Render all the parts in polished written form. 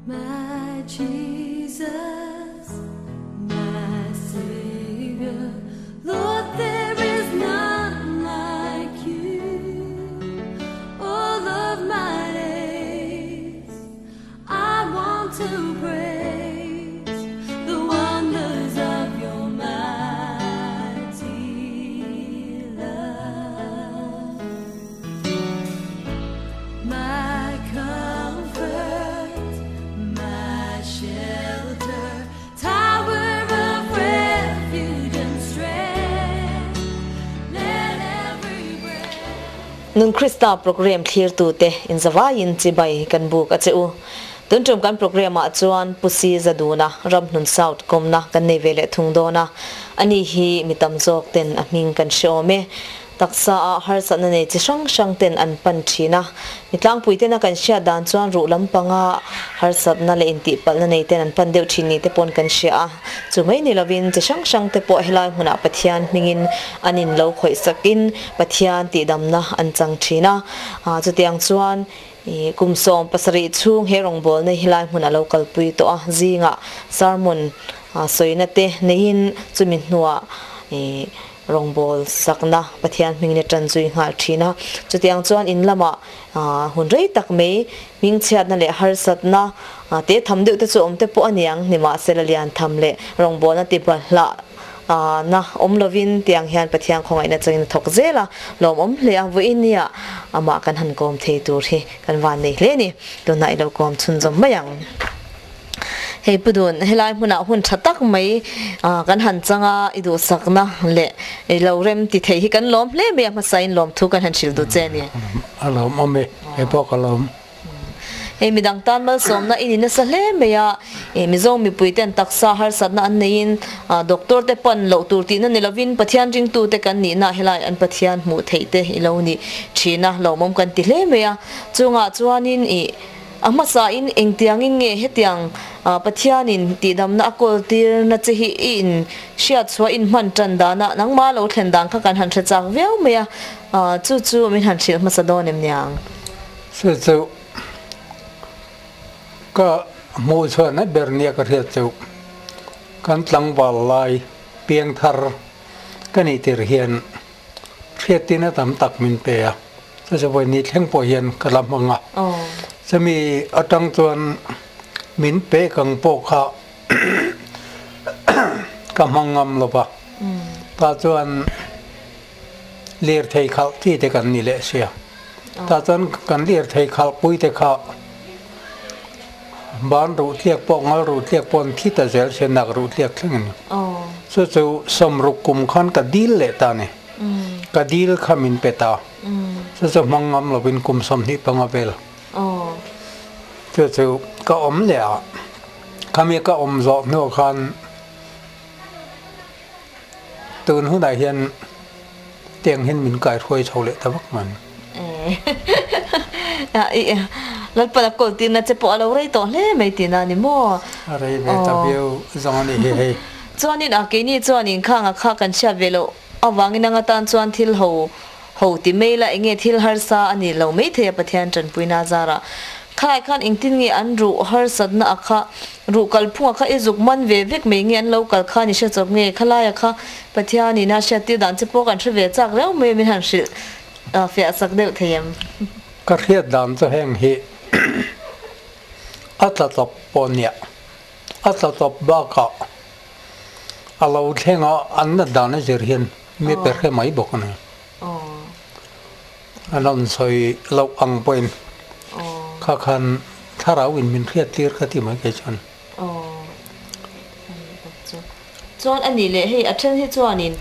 My Jesus, my Savior, Lord, there is none like you. All of my days, I want to praise the wonders of your mighty love. My comfort, my shelter, tower of refuge and strength. Let every breath. Nun Krista program thlirtute inzavaiin chibai kan buk a che u. Tun tum kan program ah chuan Pu Si Zaduna, Ramhnun South kawmna kan nei ve leh thung dawn a. Ani hi mi tam zawk ten a hming kan hre awm e. Taksa ah harsatna nei chi hrang hrang ten an pan thin a. Mi tlangpui tena kan hriat dan chuan ruh lampanga harsatna leh intihpalhna nei ten an pan deuh thin ni te pawn kan hria a. Chu mai ni lovin chi hrang hrang te pawh helai hmunah Pathian hmingin an in lo khawih sakin Pathian tihdamna an chang thin a. Chutiang chuan kum 70 chhung he rawngbawlna hi helai hmun a lo kalpui tawh a, zingah sermon sawina te neiin chumi hnuah Rawngbawl sakna Pathian hmingin a tan zui nghal thin a. Chutiang chuan in lamah hun rei tak mai hmingchhiatna leh harsatna te tham deuh te chu awm te pawh a niang. Nimahsela lian tham leh rawngbawlna ti bahlah na awm lovin tiang hian Pathian khawngaihna changin a thawk zel a, lawmawm hle a. Vawiin nia amah kan han kawm thei tur hi kan van nei hle a ni. Tunah i lo kawm chhunzawm mai ang. Hei pu dun, helai hmunah hun tha tak mai kan han chang a, i duhsakna leh i lo rem ti thei hi kan lawm hle mai a, hmasain lawmthu kan han hrilh duh che a ni. A lawm awm e, hei pawh ka lawm. Hei midang tan malsawmna i ni nasa hle mai a, Mizo mipui ten taksa harsatna an neiin doctor te pan loh tur tihna ni lovin Pathian ringtute kan nihna helai an Pathian hmuh theih te i lo ni thin a, lawmawm kan ti hle mai a, chungah chuanin i A hmasain engtiangin nge hetiang Pathianin tihdamna a kawl tirna che hi i in hriatchhuah in hman tan dana nangma lo thlen dan kha kan han hre chak viau mai a, chu chu min han hrilh hmasa dawn em niang? Chu chu ka hmuh chhuahna ber nia ka hriat chu kan tlangval lai piangthar ka nih tir hian Hriattina tam tak min pe a, chu chu vawiin thleng pawh hian ka la hmang a. Chumi atang chuan min pek ang pawh kha ka hmang ngam lo va, tah chuan lirthei khalh chi te kan ni leh sia. Tah chuan kan lirthei khalh pui te kha ban ruh tliak pawh ngal ruh tliak pawh an thi ta zel sia nak ruh tliak thleng a ni. Chu chu sawmruk kum khan ka dil leh ta a ni. Ka dil kha min pe ta. Chu chu hmang ngam lovin kum 25 vel. Chu chu ka awm leh a, khami ka awm zawh hnuah khan tun hunah hian tiang hian min kaihruai chho leh ta vak mai. Lalpa la kawl tirna che pawh a lo rei tawh hle mai tihna a ni maw? A rei ve ta viau zawng a ni hi hei. Chuanin a keini chuanin khanga kha kan hriat ve loh avangin anga tan chuan thil ho ho ti mai la enge thil harsa a ni lo maithei a Pathian tanpuina zarah khalai khan engtin nge an ruh harsatna a kha ruh kalphunga kha i zuk man ve vek mai nge an lo kal khan i hre chawp nge khalaia kha Pathianin a hriat tir dan che pawh kan hre ve chak reuh mai a min han hrilh fiah sak deuh thei em? Ka hriat dan chu heng hi a tla tawp pawh nia, a tla tawp bakah a lo thleng a an nat dan a zir hian mi pe hre mai bawk a ni. An rawn sawi loh ang pawhin kha khan thlarau in min hriat tir ka ti mai kei chuan. Chuan a nih leh hei a then hi chuanin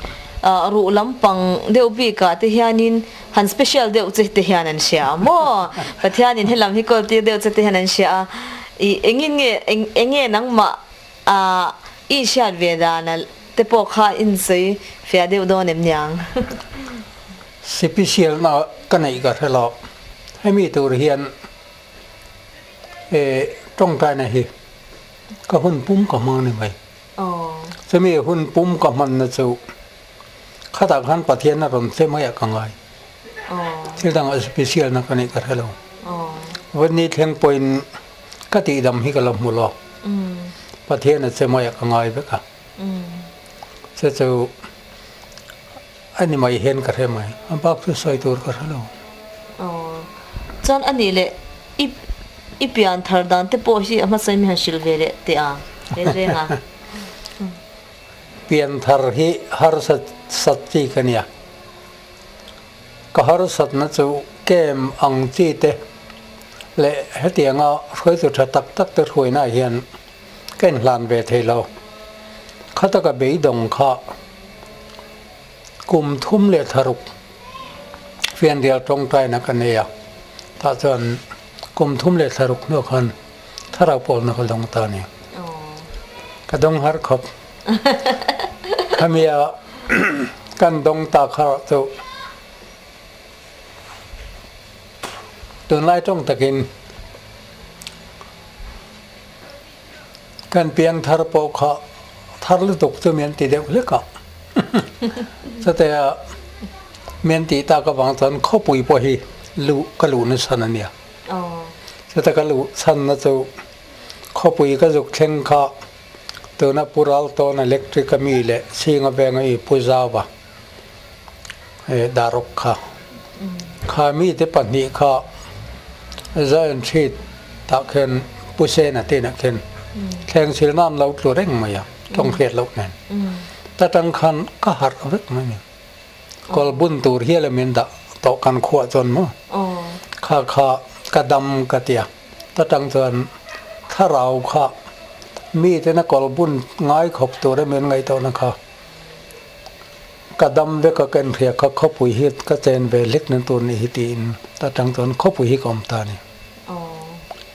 ruh lampang deuh bikah te hianin han special deuh che te hian an hria a maw? Pathianin helam hi kawl tir deuh che te hian an hria a, ih engin nge eng nge nangmah i inhriat ve dana te pawh kha insawi fiah deuh dawn em niang? Special na ka neih ka hre lo, hemi tur hian tawngtaina hi ka hun pum ka hmang ni mai. Chumi hun pum ka hmanna chu khatah khan Pathian a rawn che mai ah ka ngai. Thil dangah special na ka neih ka hre lo. Vawiin thleng pawhin Ka tihdam hi ka la hmu lo. Pathian a che mai a ka ngai vek a. Chu chu a ni mai hian ka hre mai. A bak chu sawi tur ka hre lo. Aw. Chuan a nih leh i i pian thar dan te pawh hi a hmasa in mi han hrilh ve leh teh a he reng a. Pian thar hi harsat sat chi ka nia. Ka harsatna chu kem ang chi te leh hetianga hruaitu tha tak tak te hruainaah hian ka inhlan ve thei lo. Khata ka beidawng kha kum thum leh thlaruk fianrial tawngtaina ka nei a, tah chuan kum thum leh thlaruk hnuah khan thlarau pawlna ka dawng ta a ni. Ka dawng har khawp. Khami a kan dawng ta kha chu tunlai tawng takin kan piang thar pawh kha thar lutuk chu mian ti deuh hlek a. Chutia mian tih tak avang chuan khawpui pawh hi luh ka luh nasa a nia. Chuta ka luh chhanna chu khawpui ka zuk thleng kha tuna Pu Raltawn Electric a mi leh Chhinga Venga i Pu Zauva Daruk kha kha mite pahnih kha Zion Street tah khian Pu Sena te inah khian thleng silna an lo tlu reng mai a, tawng hriat loh nen. Ta tang khan ka harh vek mai a ni. Kawl bun tur hial a min dah tawh kan khuah chuan maw kha kha ka dam ka ti a, ta tang chuan thlarau kha miten a kawl bun ngai khawp tur a min ngaihtuahna kha ka dam vek a ka inhria kha khawpui hi ka chen ve hlek na tur nih hi tiin ta tang chuan khawpui hi ka awm ta a ni.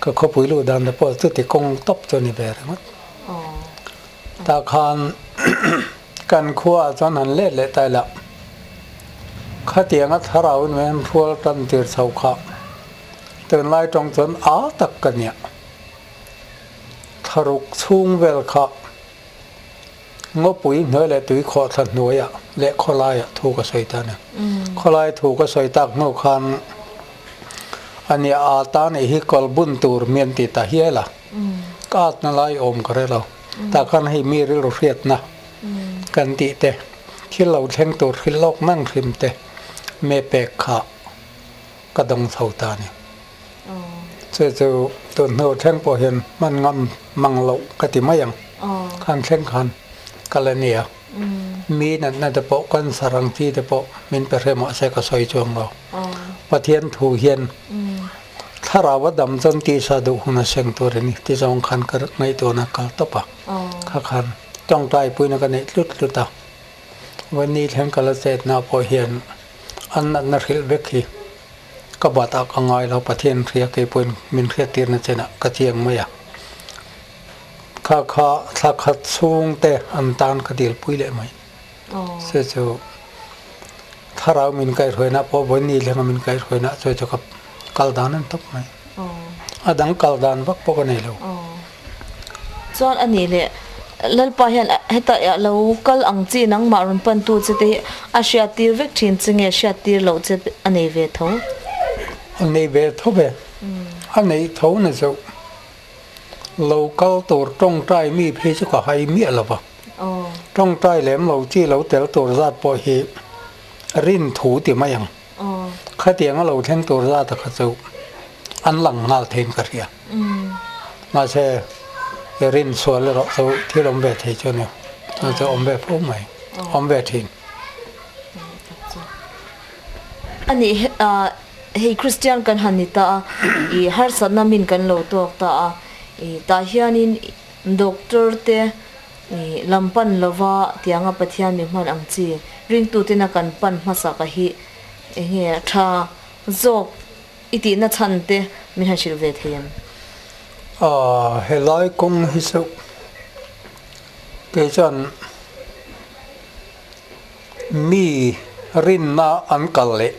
Ka khawpui luh dan te pawh chuti kawng tawp chu a ni ve ringawt. Tah khan kan khuaah chuan han let leh ta ila, khatianga thlarauin min han hrual tan tir chho kha tunlai tawng chuan a tak ka nia. Thlaruk chhung vel kha ngawpui hnuai leh tui khawhthla hnuaiah leh khawlaiah thu ka sawi ta a ni. Khawlai thu ka sawi tak hnu khan a nia a ta nih hi kawl bun tur mi an ti ta hial a. Ka atna lai awm ka hre lo. Tah khan hei mi rilru hriatna kan tih te, thil lo thleng tur hrilh lawk nang hrim te me pek kha ka dawng chho ta a ni. Chu chu tun hnu thleng pawh hian hman ngam mang loh ka ti mai ang. Khan thleng khan ka la nia. Mi natna te pawh cancer ang chi te pawh min pe hre mahse ka sawi chuang lo. Pathian thu hian Thlarau a dam chuan tisa duh hun a seng tur a ni ti zawng khan ka ngaihtuahna a kal tawp a, kha khan tawngtai puina ka neih tlut tlut a, Vani thleng ka la chetna pawh hian an natna hrilh vek hi ka batah ka ngai lo, Pathian hria kei pawhin min hriattirna chenah ka chiang mai a, kha kha thla khat chhungte an tan ka dilpui leh mai. Chu chu thlarau min kaihhruaina pawh vawi thlenga min kaihhruaina chu chu ka kal dan an tawp mai. A dang kal dan vak pawh ka nei lo. Chuan a nih leh Lalpa hian heta lo kal ang chi nangmah rawn pantu che te hi a hriattir vek thin che nge hriattir loh che a nei ve tho? A nei ve tho ve. A neih tho na chu lo kal tur tawngtai mi phei chu ka hai miah lo va. Tawngtai lem lo chi lo tel tur zat pawh hi rin thu ti mai ang. Khatiang a lo thleng tur zat a kha chu an lang nghal theiin ka hria. Mahse rin sual erawh chu thil awm ve thei chu a ni. Chu chu awm ve fo mai, awm ve thin. A nih hei Kristian kan han ni ta a, i harsatna min kan lo tawk ta a, i tah hianin Doctor te lam pan lova tianga Pathian mi hman ang chi ringtutena kan pan hmasa ka hi enge tha zawk i tihna chhan te min han hrilh ve thei em? Aw helai kawng hi chu kei chuan mi rinna an kal leh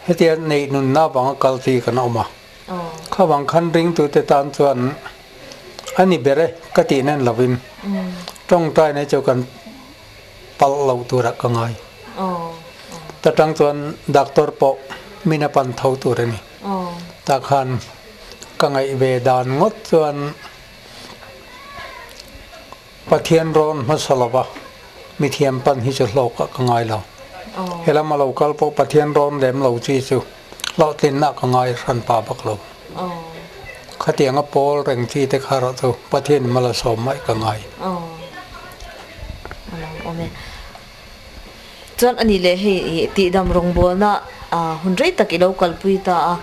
hetia neih nunna vanga kal chi kan awm a. Khavang khan ringtute tan chuan a ni ber e ka tih nen lovin tawngtaina chu kan palh lo turah ka ngai. Ta tang chuan doctor pawh min a pan tho tur a ni. Tah khan Ka ngaih ve dan ngawt chuan Pathian rawn hmasa lova mithiam pan hi chu hlawk ah ka ngai lo. Helam a lo kal pawh Pathian rawn lem lo chi chu hlawhtlinna ka ngai hran pa bak lo. Khatianga pawl reng chi te kha erawh chu Pathian in mal a sawm mai ka ngai. Chuan a nih leh hei tihdam rawngbawlna hun rei tak i lo kalpui ta a,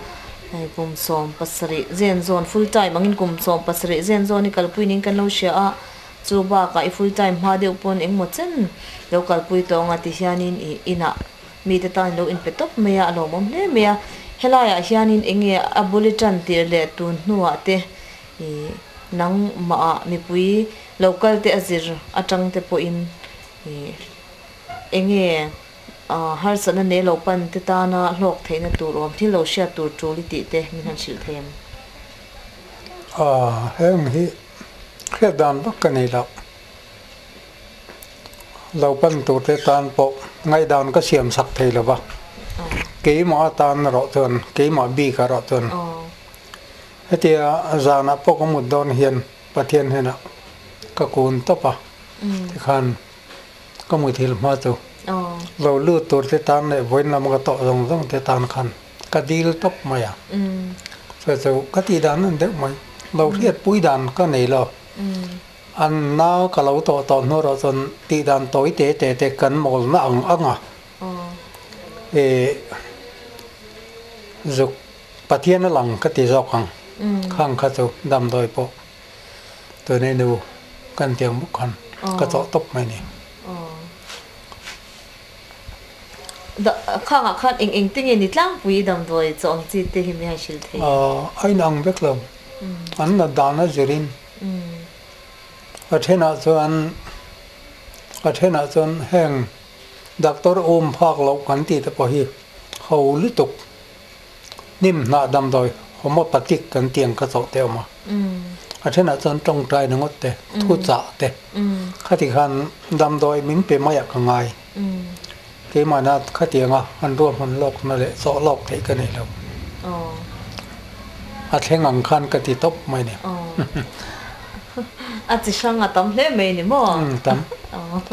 hei kum 70 zen zawn full time angin kum 70 zen zawn i kalpui niin kan lo hria a, chu bakah i full time hma deuh pawn engmaw chen lo kalpui tawh anga ti hianin i inah mite tan i lo inpe tawp mai a, a lawmawm hle mai a. Helaiah hianin eng nge a bul i tan tir leh tun hnuah te i nangmahah mipui lo kal te a zir atang te pawhin i Enge harsatna nei lo pan te tana hlawk theihna tur awm thil lo hriat tur tul i tih te min han hrilh thei em? Heng hi hriat dan vak ka nei lo. Lo pan tur te tan pawh ngaihdan ka siam sak thei lo va. Keimah atan erawh chuan, keimah bik erawh chuan hetia zanah pawh ka mut dawn hian Pathian hnenah ka kun tawp a, tikhan ka muthil hma chu lo lut tur te tan leh vawiin lama ka tawh zawng zawng te tan khan ka dil tawp mai a, chu chu ka tih dan an deuh mai, lo hriat pui dan ka nei lo, an na ka lo tawh tawh hnu erawh chuan tih dan tawi te te te kan mawl na ang ang a, eh zuk Pathian a lang ka ti zawk ang, khang kha chu damdawi pawh. Tunei nu kan tiang bawk khan ka chawh tawp mai ni. Khangah khan eng eng te nge ni tlangpui damdawi chaw ang chi te hi mi han hrilh thei? A inang vek lo. An nat dan a zirin a thenah chuan a thenah chuan heng doctor um phak loh kan tih te pawh hi ho lutuk. Hnim hnah damdawi homeopathic kan tih ang kha chawh te a awm a. A thenah chuan tawngtai na ngawt te, thu chah te. Khati khan damdawi min pe maiah ka ngai. Keimahna khatianga an ruahman lawkna leh chawh lawk theih ka nei lo. A thleng ang khan ka ti tawp mai ni. A chi hrang a tam hle mai ni maw? Tam.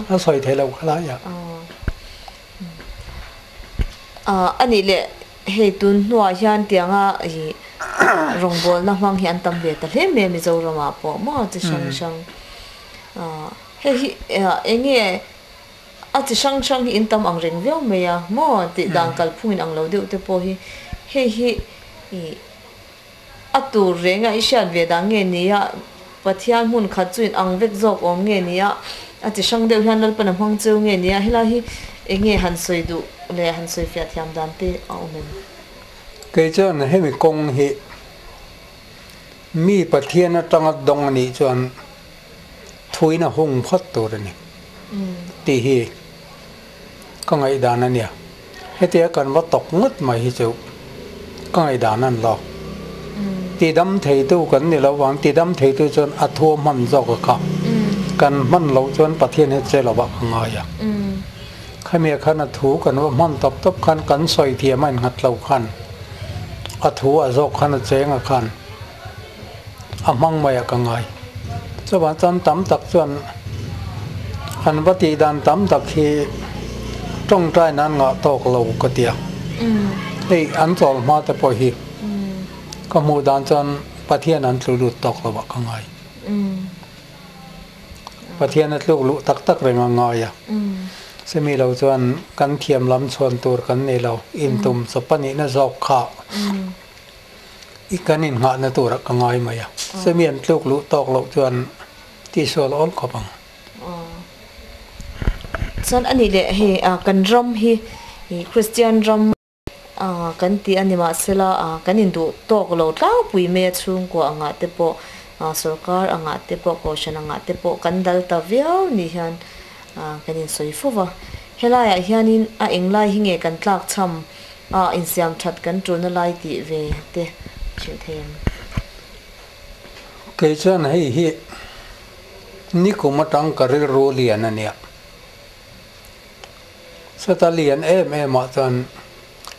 A sawi theih loh kha lai ah. A nih leh hei tun hnuah hian tianga ih rawngbawlna hmang hi an tam ve ta hle mai a Mizoramah pawh maw chi hrang hrang hei hi eng nge a chi hrang hrang hi in tam ang reng viau mai a maw tih dan kalphung in ang lo deuh te pawh hi hei hi ih A tur reng a i hriat ve dan nge ni a, Pathian hmun khat chu in ang vek zawk awm nge ni a, a chi hrang deuh hian Lalpan a hmang cheu nge ni a, helai hi eng nge han sawi duh leh han sawi fiah thiam dan te a awm em? Kei chuan hemi kawng hi mi Pathian atanga dawng a nih chuan thuin a hung phawt tur a ni tih hi ka ngaihdan a nia. Hetia kan va tawk ngawt mai hi chu ka ngaihdan an lo. Tidam theitu kan ni lo vang, tidam theitu chuan a thu a hman zawk a kha. Kan hman loh chuan Pathian hi che lovah ka ngai a. Khami khan a thu kan va hman tawp tawp khan kan sawi thiam a innghat lo khan a thu a zawk khan a cheng a khan a hmang mai a ka ngai. Chuvang chuan tam tak chuan an va tih dan tam tak hi tawngtai nan ngah tawk lo ka ti a. Hei an chawl hma te pawh hi ka hmuh dan chuan Pathian an tlu lut tawk lo ah ka ngai. Pathian a tluk luh tak tak reng a ngai a. Chumi lo chuan kan thiam lam chhuan tur kan nei lo, intum chawp a nihna zawk kha. I kan innghahna turah ka ngai mai a, chumi an tluk luh tawk loh chuan tihsual awl khawp ang. Chuan a nih leh hei kan ram hi Kristian ram kan tih a ni mahsela kan induh tawk lo tlangpui mai a chhungkua angah te pawh sorkar angah te pawh kohhran angah te pawh kan dal ta viau ni hian kan insawi fo va. Helaiah hianin a englai hi nge kan tlak cham A insiam that kan tulna lai tih ve te hrilh thei em? Kei chuan hei hi nikum atang ka rilru lian a nia. Chutah lian em em ah chuan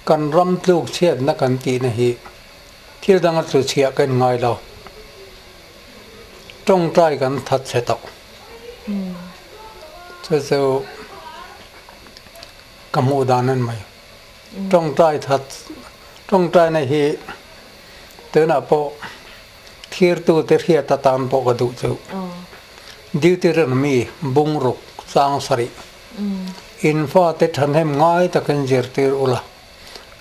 kan ram tluk chhiatna kan tihna hi. Thil danga tlu chhiah ka in ngai lo. Tawngtai kan that chhe tawh. Chu chu ka hmuh dan a ni mai. Tawngtai that, tawngtaina hi tunah pawh thirtute hriat atan pawh ka duh chu. Deuteronomy bungruk chang sarih. In fate thahnem ngai takin zirtir ula.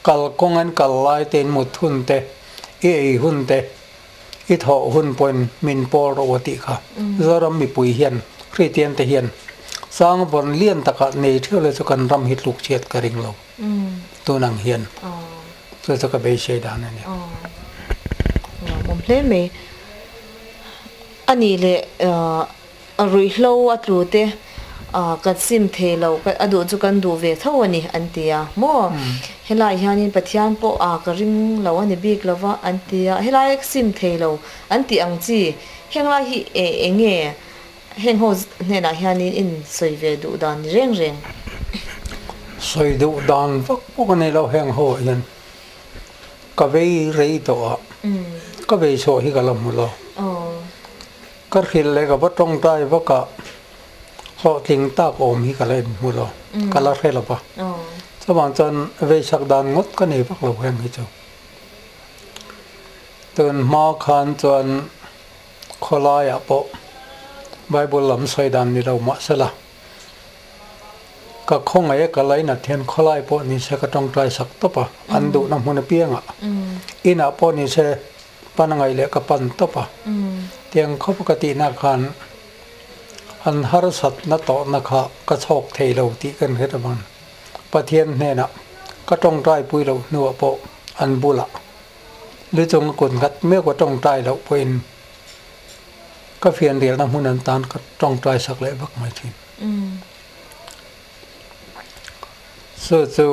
Kal kawng an kal lai te in mut hun te, i ei hun te, i thawh hun pawhin min pawl rawh u a tih kha. Zoram mipui hian, Kristian te hian sang vawn lian takah nei theuh le chu kan ram hi tluk chhiat ka ring lo. Tun ang hian chu chu ka beisei dan a ni. Lawmawm hle mai. A nih leh A ruihhlo a tlu te kan sim thei lo, a duh chu kan duh ve tho a ni an ti a maw? Helai hianin Pathian pawh a ka ring lo a ni bik lo va an ti a, helai sim thei lo an tih ang chi henglai hi eng nge heng ho hnenah hianin in sawi ve duh dan ni reng reng? Sawi duh dan vak pawh ka nei lo heng ho ah hian ka vei rei tawh a, ka vei chhuah hi ka la hmu lo. Ka hrilh leh ka va tawngtai vak a, hlawhtling tak awm hi ka la inhmu lo, ka la hre lo va. Chuvang chuan veisak dan ngawt ka nei vak lo heng hi chu. Tun hma khan chuan khawlaiah pawh Bible lam sawi dan ni lo mahsela, ka khawngaih a ka lainat hian khawlai pawh ni se ka tawngtai sak tawp a, an duhna hmun apiangah. Inah pawh ni se Pan ngaih leh ka pan tawp a, tiang khawp ka tihna khan an harsatna tawhna kha ka chhawk thei lo tih kan hre ta bang. Pathian hnenah ka tawngtai pui loh hnuah pawh an bulah lu chung a kut nghat meuh ka tawngtai loh pawhin ka fianrialna hmun an tan ka tawngtai sak leh vak mai thin. Chu chu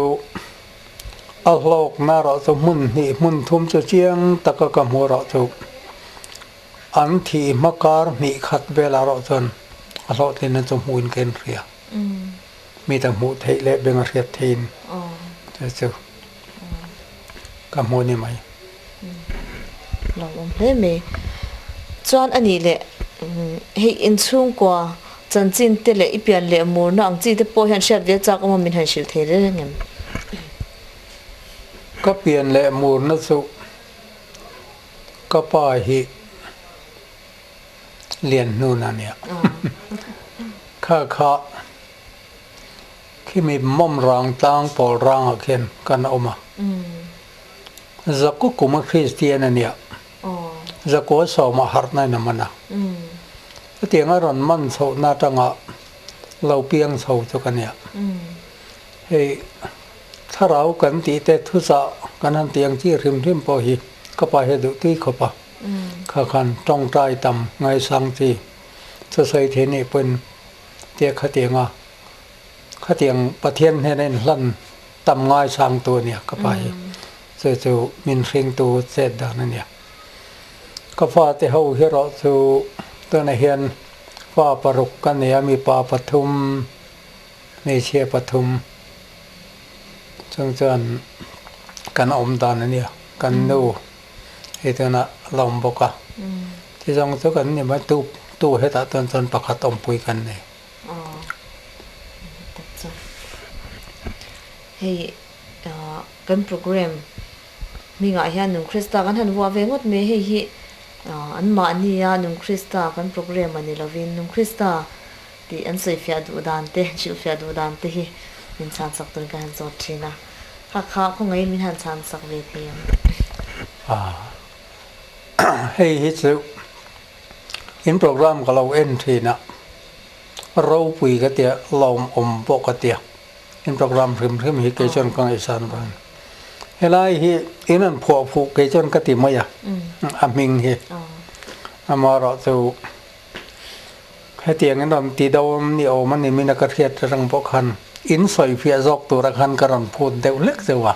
a hlawkna erawh chu hmun hnih hmun thum chu chiang taka ka hmuh erawh chu an thih hma kar hnih khat velah erawh chuan a hlawhtlinna chu hmuhin ka inhria. Mi ta hmuh theih leh beng a hriat theihin chu chu ka hmuh a ni mai. Lawmawm hle mai. Chuan a nih leh hei inchhungkua Chanchin te leh i pian leh murna ang chi te pawh hian hriat ve chak awm a min han hrilh thei reng em? Ka pian leh murna chu ka pa hi lian hnun a nia. Kha kha khimi mawm rang tlang pawl rangah khian kan awm a. Zaku kuma Kristian a nia. Zakua sawma harhna in a man a. Chutiang a rawn man chhohna atanga lo piang chho chu ka nia. Hei thlarau kan tih te thuchah kan han tih ang chi hrim hrim pawh hi ka pa hi a duh tui khawp a. Kha khan tawngtai tam ngaisang chi thusawi thei nih pawhin tia khatianga khatiang Pathian hnena inhlan tam ngaisang tu a nia ka pa hi. Chu chu min hringtu chet dan a nia. Ka fate ho hi erawh chu tunah hian fa paruk ka nei a, mipa pathum, hmeichhia pathum chung chuan kan awm dan a nia. Kan nu hei tunah la awm bawk a, ti zawng chu kan ni mai, tu tu hetah chuan chuan pakhat awmpui kan nei. Hei kan program Hmingah hian Nung Krista kan han vuah ve ngawt mai hei hi an mahnia Nung Krista kan program a ni lovin Nung Krista tih an sawifiah duh dan te, hrilhfiah duh dan te hi min chhan sak turin ka han zawt thin a, kha kha khawngaihin min han chhan sak ve thei ang. Hei hi chu in program ka lo en thin a, ropui ka tia, lawmawm pawh ka tia. In program hrim hrim hi kei chuan ka ngaihsan vang. Helai hi in an phuah phuh kei chuan ka ti mai a, a hming hi. Amaherawh chu hetiang in rawn ti dawn ni awm a ni min a ka hriat atang pawh khan in sawifiah zawk tura khan ka rawn phut deuh hlek deuh a.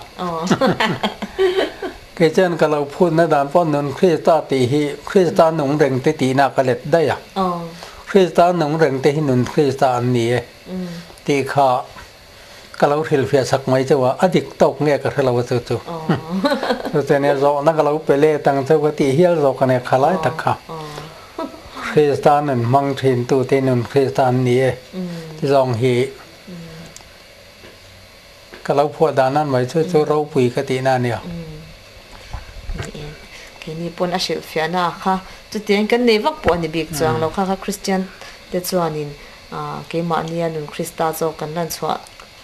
Kei chuan ka lo phutna dan pawh nun Krista tih hi Krista nung reng te tihna ka let daih a. Krista nung reng te hi nun Krista an ni e. Tih kha. Ka lo hrilhfiah chak mai chauh a, a dik tawk nge ka hre lo a chu chu. Chu chu nia zawhna ka lo pe let ang chauh ka tih hial zawk a nia kha lai tak kha. Krista nun hmang thin tu te nun Krista an ni e ti zawng hi ka lo phuah dan nan mai chu chu ropui ka tihna a nia. Keini pawn a hrilhfiahna a kha chutiang kan nei vak pawh a ni bik chuang lo kha kha Kristian te chuanin Keimahnia nun Krista zawk kan lan chhuah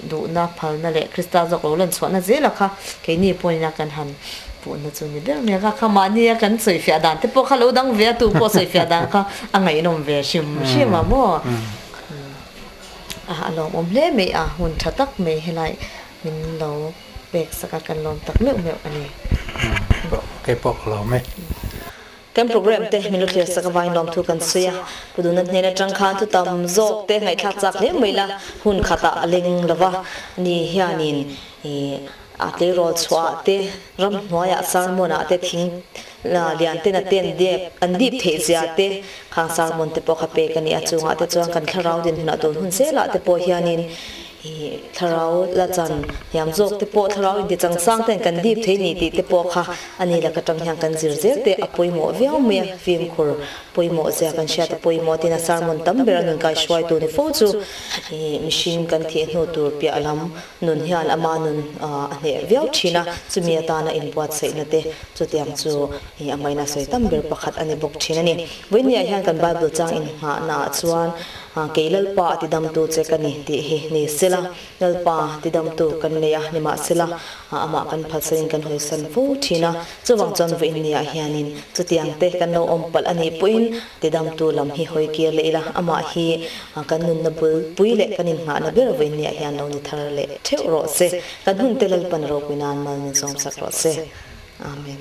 duhna phalna leh Krista zawk lo lan chhuahna zela kha keini pawhin a kan han puhna chu ni ber mai a. Kha kha mahnia kan sawifiah dan te pawh kha lo dang ve a, tu pawh sawifiah dan kha a ngaihnawm ve hrim hrim a maw? A lawmawm hle mai a, hun tha tak mai helai min lo pek sak a, kan lawm tak meuh meuh a ni. Keipawh ka lawm e. Kan program te min lo thlir sak avangin lawmthu kan sawi a, Pu Duna hnen atang khan thu tam zawk te ngaihthlak chak hle mai la, hun khatah a leng lo va, ni hianin ih a tleirawl chhuah te, ramhnuaiah sermon ah te thing lian ten a ten dep an dip theih zia te, khang sermon te pawh kha pek a ni a, chungah te chuan kan thlarau dinhmunah tun hun zelah te pawh hianin Ih, thlarau la chan hniam zawk te pawh thlarau inti chang sang ten kan dip thei ni tih te pawh kha a ni laka tang hian kan zir zel te a pawimawh viau mai a, fimkhur pawimawh zia kan hriat a pawimawh tin a sermon tam ber a nun kai hruai tu ni fo chu ih mihring kan thih hnu tur piah lam nun hian ama nun a hneh viau thin a, chumi atana inbuatsaihna te chutiang chu ih a ngaihna sawi tam ber pakhat a ni bawk thin a ni. Vawinia hian kan Bible chang inngahna ah chuan Kei Lalpa a tidamtu che ka ni tih hi ni sela, Lalpa tidamtu kan nei a, nimahsela amah kan phalsain kan hawisan fo thin a, chuvang chuan vawiinniah hianin chutiang te kan lo awm palh a nih pawhin tidamtu lam hi hawi kir leh ila, amah hi kan nunna bul pui leh kan inngahna ber vawiinniah hian lo ni thar leh theuh rawh se, kan hun te Lalpan ropui nan mal min sawmsak rawh se. Amen.